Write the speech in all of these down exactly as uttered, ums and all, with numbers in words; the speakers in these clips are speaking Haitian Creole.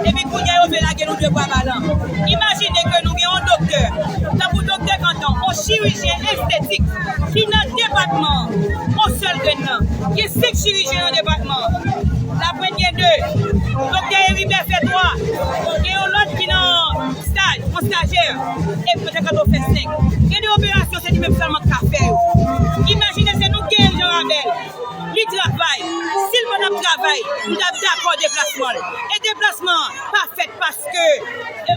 Epi kounye a yo vle lage nou de bwa balan. Imajine ke nou gen yon doktè, tankou doktè Kanton, yon chirijyen estetik, ki nan depatman an, yon sèl grenn nan. Gen senk chirijyen nan depatman an. Laprent gen de. Doktè Heribert fè twa. Gen yon lòt ki nan staj, yon stajyè. Epi doktè Kanton fè senk. Gen de operasyon, se li menm sèlman k ka fè yo. Imajine se nou k genyen Jean Rabel. Li travay. Si l pa t ap travay, m t ap dakò deplasman l. E deplasman an pa fèt paske,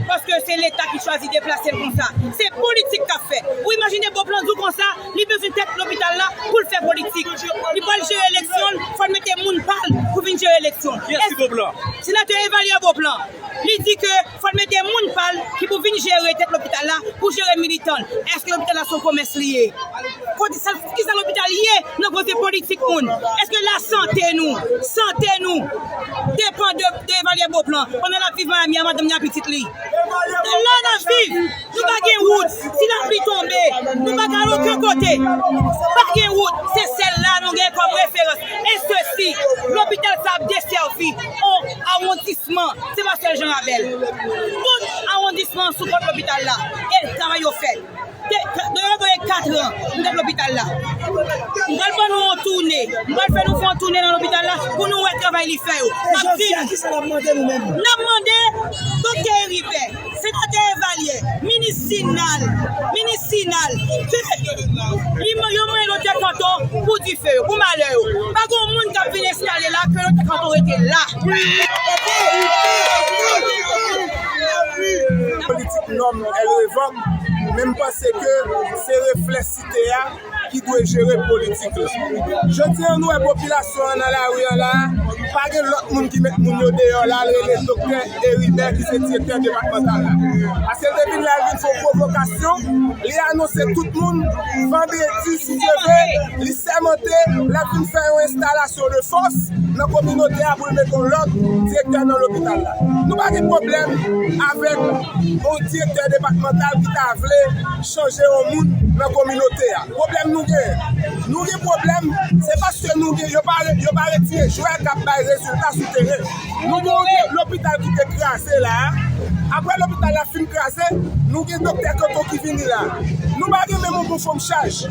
paske se Leta ki chwazi deplase l konsa. Se politik k ap fèt. Ou imajine Beauplan di w konsa, li bezwen tèt lopital la pou l fè politik. Li pral jere eleksyon l, fò l mete moun pa l pou vin jere eleksyon. Kiyès ki Beauplan? Senatè Evalière Beauplan. Li di ke fò l mete moun pa l ki pou vin jere tèt lopital la, pou jere militan l. Èske lopital la se yon komès li ye? Kote sa, kisa lopital ye nan koze politik moun? Èske lasante nou, sante nou depann de, de Evalière Beauplan pandan l ap viv Miami a madanm li ak pitit li? Se la n ap viv. Nou pa gen wout. Si lapli tonbe, nou pa ka al okenn kote. Pa gen wout. Se sèl la nou gen kòm referans. E sesi, lopital sa ap desèvi on awondisman. Se pa sèl Jean Rabel. Tout awondisman an sou kont lopital la. E travay yo fè. Te- te- Depi kat an, m t ap lopital la. M pral ban nou yon toune. M pral fè nou fè yon toune nan lopital la pou nou wè travay li fè yo. M ap di nou, n ap mande Doktè Heribert, Senatè Evalière, Minis Sinal, Minis Sinal, ke li, yo mande Doktè Kanton pou dife yo, pou malè yo. Pa gen moun k ap vin enstale la ke Doktè Kanton rete la. Politik nòm, èl revòk, men m panse ke se reflè site a ki dwe jere politik la. Jodi a, nou wè popilasyon an nan lari an la, pa gen lòt moun ki met moun yo deyò la, al rele Doktè Heribert ki se direktè depatmantal la. Paske l te vin la, l vin fè yon pwovokasyon, li anonse tout moun, vandredi, si Dye vle, li sèmante, l ap vin fè yon enstalasyon de fòs nan kominote a pou l mete yon lòt direktè nan lopital la. Nou pa gen pwoblèm avèk yon direktè depatmantal ki ta vle chanje yon moun nan kominote a. Pwoblèm nou gen, nou gen pwoblèm, se paske nou gen, yo pa, yo pa retire jwè k ap bay rezilta sou teren. Nou gen yon lopital ki te kraze la a. Apre lopital la fin kraze, nou gen doktè Kanton ki vini la a. Nou pa gen menm yon bon fòm chaj.